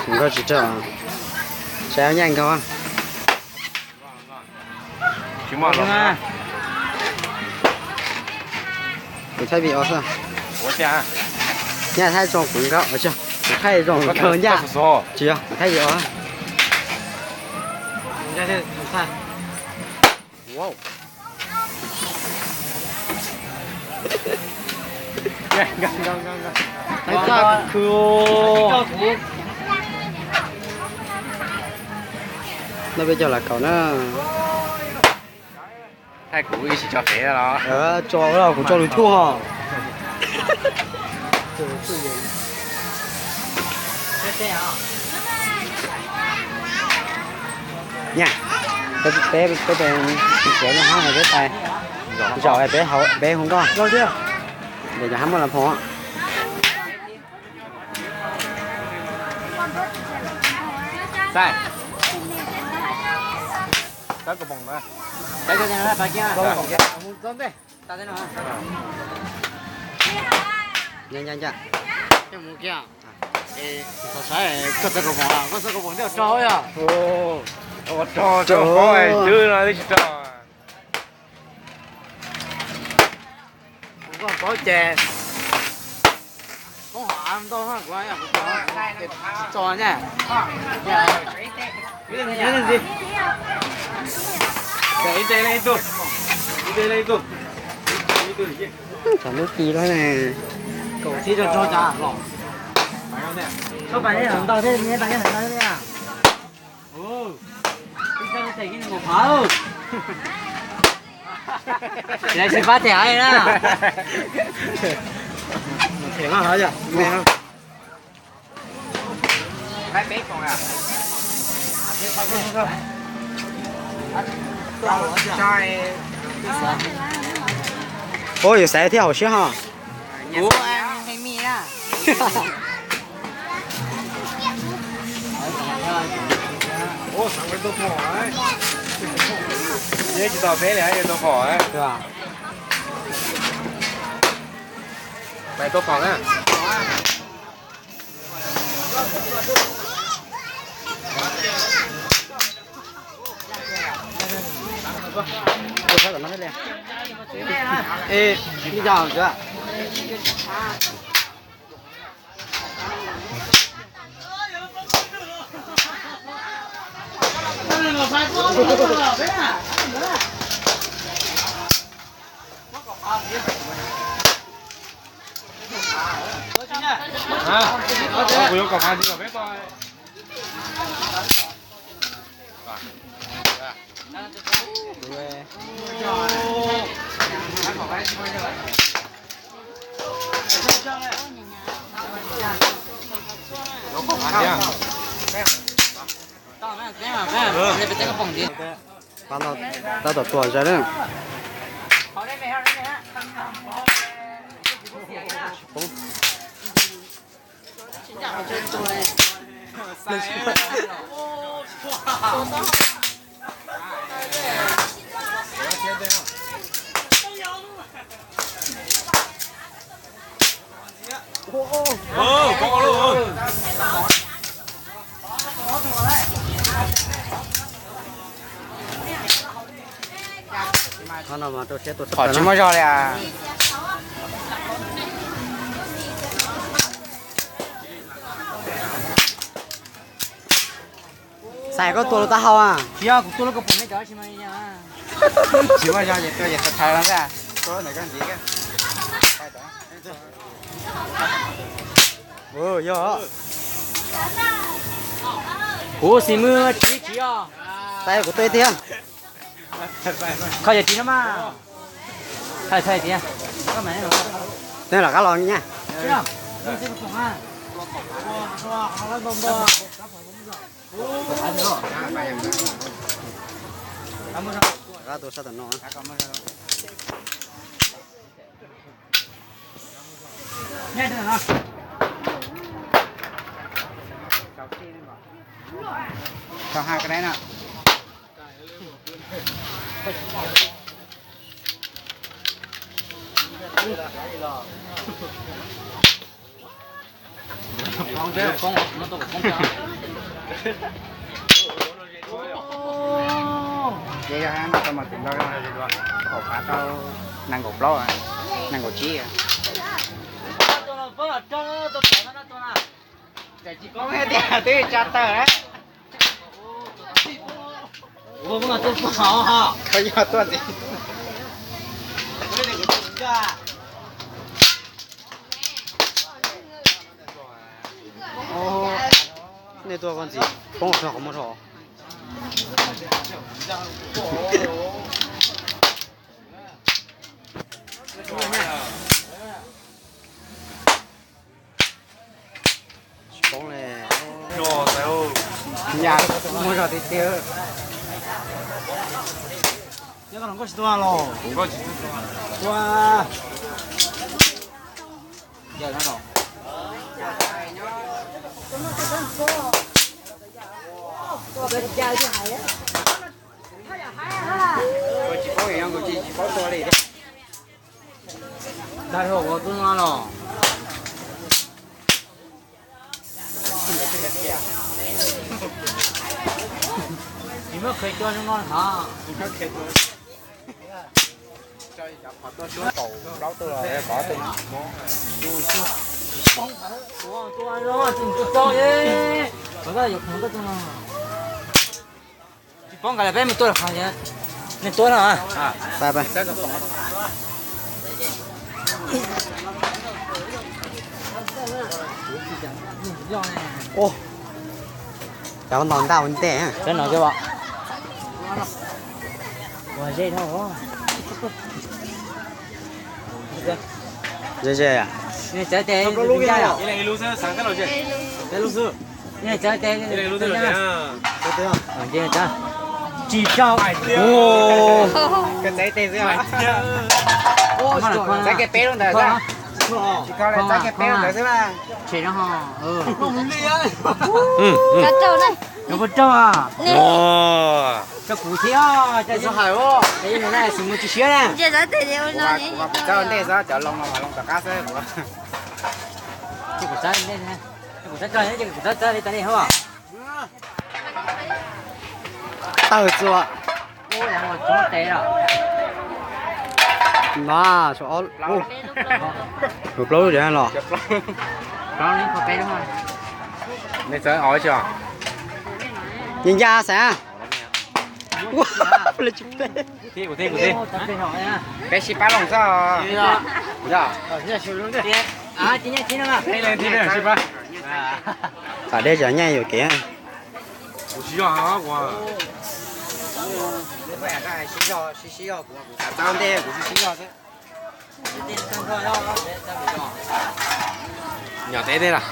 Kuv nkauj tsis raug, saib nyaj nkauj. Kuv thaij video xwb. Nyaj thaij zoo kuv nkauj, kuv thaij zoo nkauj nyaj. Tsis yog, kuv thaij video. No peb cov lav kaum na. Thaij kuv ib sim tso fev los? Tso los, kuv tso lus thuj ho. Nyaj, peb, peb, peb, peb, peb tais zaum peb, peb hu nkauj. Peb cov hab muaj las phoo. Ua rog, rog, rog, rog, tsis rog. Kuv koj paub ces poob hom av ntau, kuv, kuv tso nyaj. Ib teg leej ib tug, ib teg leej ib tug. Tsam lub ci lawm ne. Kaum tib rog rog cas los. Koj pais nej ntau thiab, nej pais nej ntau thiab. Tsis pab them li na. Ua, yuav xaiv thiab hauv siab ho. Tsis tau peb li, tau phom. Pais tua phom na. Kuv yuav kom pab tsis kom peb tau. Pab tab tom tuag zog na. Qhov no mas rau siab tua, tsis muaj zog li as. Xaiv koj tua lub taub hau a? Tsis yog, kuv tua lub kaus pum nej cov tsis mas. Tsis muaj zog ces tua ces thaws los xwb. Yog. Kuv xis mws tsis tsis os. Xaiv kuv tua ib tiag. Kho yog tsis no mas. Thaij thaij tiag. Tej lam qab los nyaj. Qab tua sab tom no. Tau hai cái đấy nè. Ces yog no tau mas tus ntau, kaum phav tau nees nkaum plaub, nees nkaum tsib. Tsis poob tiag, twb tsa tawg. Koj yog tuaj ntxiv. Nej tuaj koj ntxiv, poob qhov muag rau. Tsis poob li. Yam muaj zog tiag tiag. Nyob tau los nkauj tsis tuaj los? Tuaj. Tsis paub, tsis paub tua li. Dag ua tub no los. Tsis muab khaws coj zoo no hov. Tsis poob nkaus li, peb mus tuaj lawm qhov, nej tuaj no. Cov ntaus ntaj ua ntej. Cov no cov ua zej dhau. Ze ze. Tsis tau. Txav kiag peb lub ntawd xwb. Tsis kho li, txav kiag peb lub ntawd xwb mas. Tshem no ho. Cov raug na. Cov puas raug a? Rau kuv thiab, cov ib no na xum mus tsis siab na. Kuv txav ua ntej xwb, cov loo no mas loo tom qab xwb. Kuv txav ntej, kuv txav tso, kuv txav txav li tas li hos. Tawg txua. No, plaub lub los. Nws txawv os. Ncaj ncaj xav. Peb sib pab loo xwb. Tam dej tsam nyeej yuam kev. Kuv sib zog, sib zog, kuv txav ntej kuv sib zog xwb. Nyom teb tej lawm.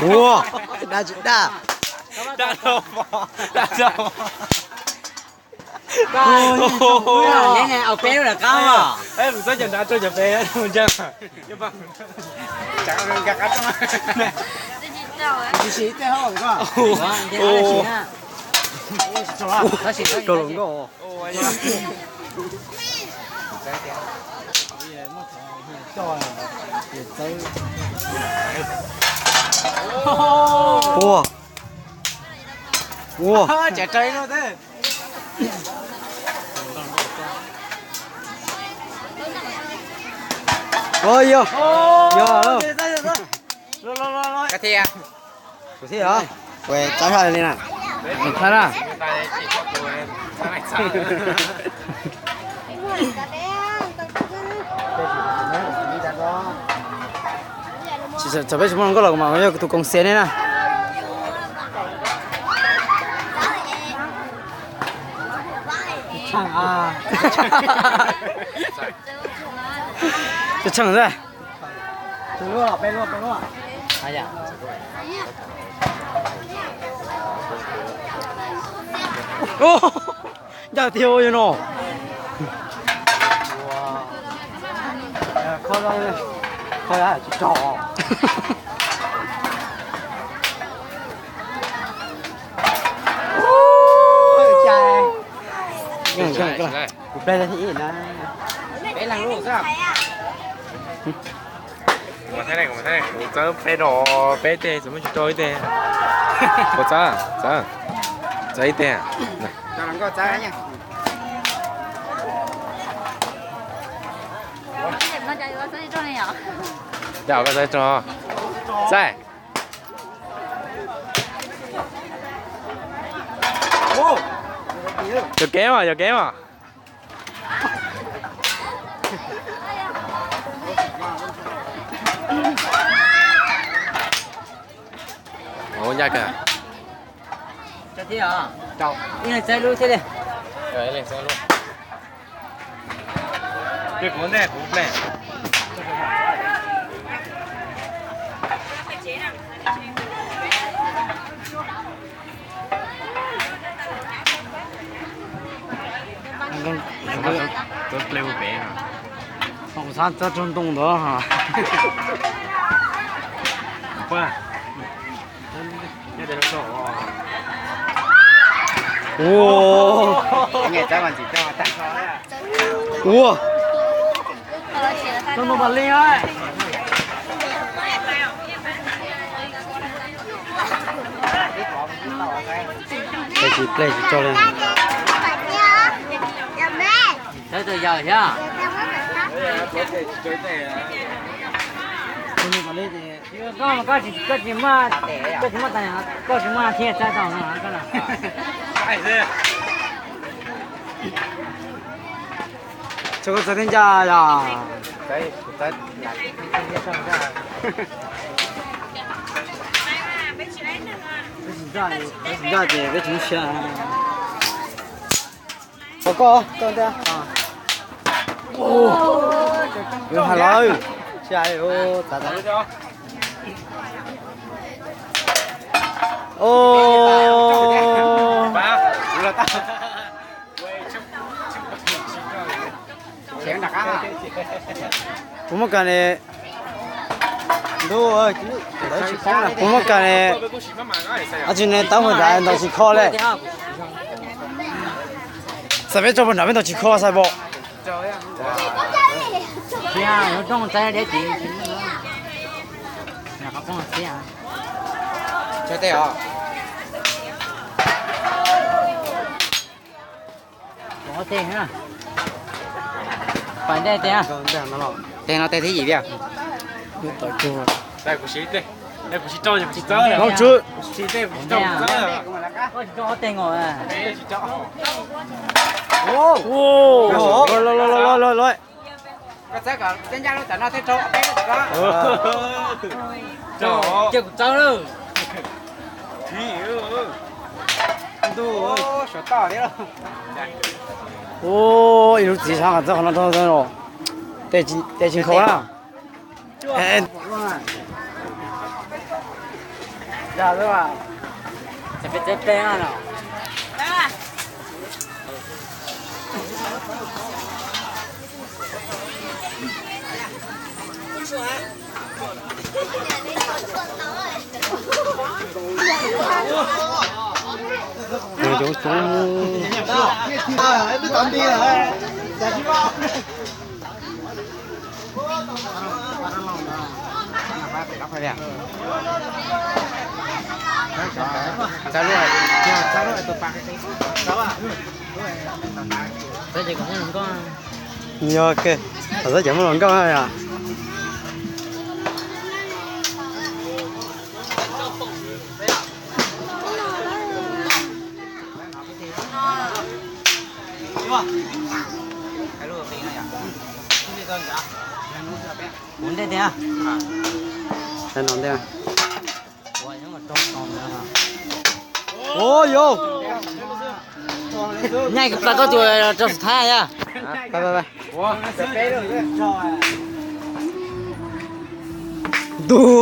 Ua, daj tsis daj. Daj tau pom, daj tau pom. Au peb lub lawm qab os. Kuv txhob cov nrad rau cov pem ntsia. Rau hluas nkauj. Ua. Ua. Ua yog. Yog. Kuv thiab os. Ua txav zog li na. Txawm, txawm peb tsis muaj hluas nkauj los mas yog tus koom xias ne na. Tseem tseem xwb. Ncaj tiag ua yog no. Tsis rau. Kuv ple thib ib na. Peb leeg lub xwb. Kuv txawb peb rau peb teg, txawm muab tsis rau ib teg. Kuv txawb, txawb, txawb ib teg. Yog koj txawb rau. Txaij. Yog kev mas, yog kev mas. Ua ncaj kawg. Ib leeg txawb lub thiab li. Ib leeg txawb lub. Kuv ntej kuv ple. Txawb ple ua pem. Kuv xav txawb rau ntoo ntawd. Ua, ua. Txawb ntoo pas li. Ple tsis, ple tsis tso li. Txawb tus yawg thiab. Koj, koj tsis, koj tsis muaj, koj tsis muaj tas, koj tsis muaj thiaj txawb tau no koj na. Tso koj txawb thiab ncaj yog. Peb tsis ncaj ces peb tsis muaj siab. Koj, koj ntej. Hais lawm. Tsis hais, txav txav. Kuv muab kas ne, kuv muab kas ne, ab tsi ne tab hua nrad ntaus tsis kho le. Xav peb tso puag nrad peb ntaus tsis kho xav pom. Teg no teg thib yim thiab. Los, los, los. Cia kuv txawb lawm. Ua, ib lub txiv sab qhov no rau, tej tsis nkhaus na. Yog, txhob cov muaj hluas nkauj na yom. Ua ntej tiag. Ua yog. Nyaj plaws koj tus rau sub thab yog. Ntuj.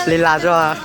Li las zog.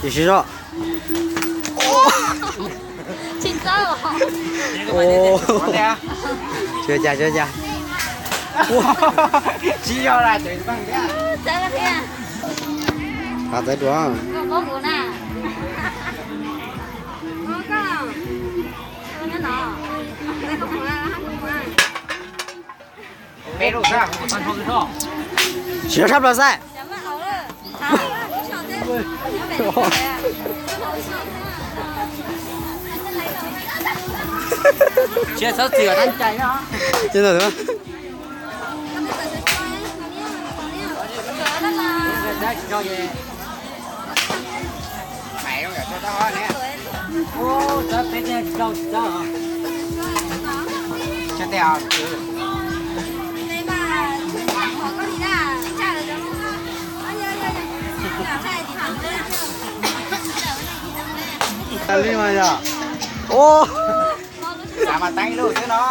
Tsis zog. Tsis txawb. Tsis ua cas, tsis ua cas. Tsis yog las. Qab txawb dua. Siav sab plaws xaib. Ces ntawd. Ua, mas teeb ib lub xwb no.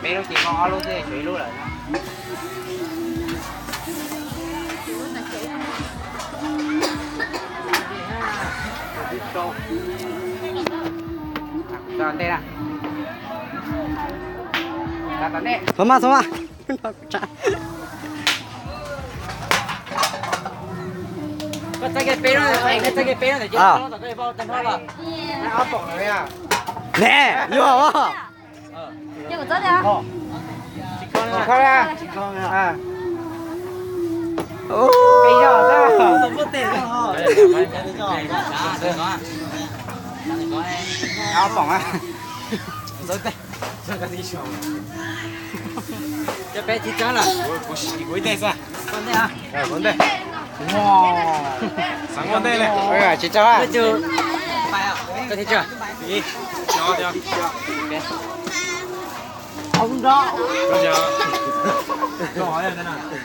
Peb lub ces muaj ob lub xwb, tshuav ib lub lawm. Txog ntej na. Txhob maj, txhob maj. Ne, yog. Tsis txawb.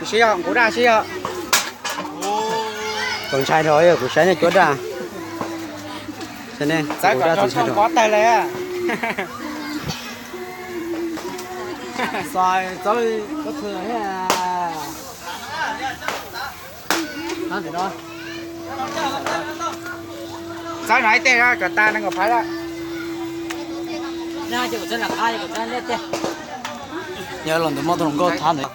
Sib yog, kuv daj sib yog. Txaus ntshai dhau, kuv saib nej cuab daj. Txawb kom tag lawm. Txawb no ib teg kom tag nees nkaum phav lawm. Yog los ntawd muab tus hluas nkauj thab ntawd.